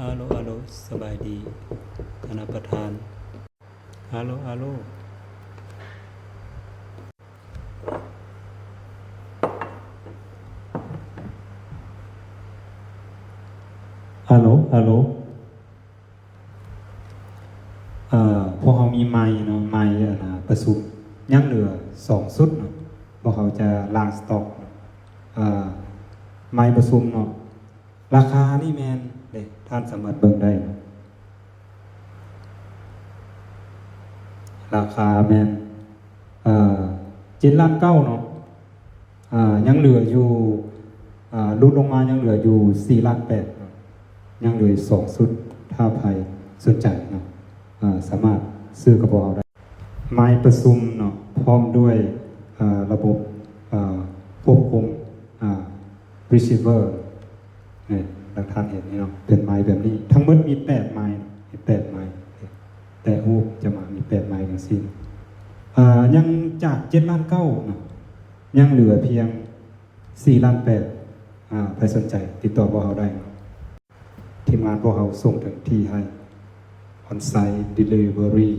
ອາໂລ ອາໂລ ສະບາຍດີ ຄະນະປະທານ. ອາໂລ ອາໂລ ອາໂລ ອາໂລ ເອີ ພວກເຮົາມີໄມເນາະ ໄມ ອັນນ່າ ປະຊຸມ ຍັງເຫຼືອສອງຊຸດເນາະ ພວກເຮົາຈະລ້າງສະຕັອກເນາະ ເອີ ໄມປະຊຸມເນາະ. ລາຄານີ້ແມ່ນເດ້ ທ່ານສາມາດເບິ່ງໄດ້ເນາະ ລາຄາແມ່ນ ເອີ ເຈັດລ້ານເກົ້າເນາະ ອາ ຍັງເຫຼືອຢູ່ ອາ ຫຼຸດລົງມາຍັງເຫຼືອຢູ່ສີ່ລ້ານແປດເນາະ ຍັງເຫຼືອອີກສອງຊຸດ ຖ້າໃຜສົນໃຈເນາະ ອາ ສາມາດຊື້ກັບພວກເຮົາໄດ້. ໄມປະຊຸມເນາະ ພ້ອມດ້ວຍ ອາ ລະບົບ ອາ ຄວບຄຸມ ອາ receiver ນີ້ ດັ່ງທ່ານເຫັນນີ້ເນາະ ເປັນໄມແບບນີ້ ທັງໝົດມີແປດໄມ ມີແປດໄມ ແຕະຮູບຈະມາ ມີແປດໄມຈັ່ງຊີ້ ອາ ຍັງຈາກເຈັດລ້ານເກົ້າເນາະ ຍັງເຫຼືອພຽງສີ່ລ້ານແປດ ອາ ໃຜສົນໃຈຕິດຕໍ່ພວກເຮົາໄດ້ເນາະ ທີມງານພວກເຮົາສົ່ງເຖິງທີ່ໃຫ້ on site delivery.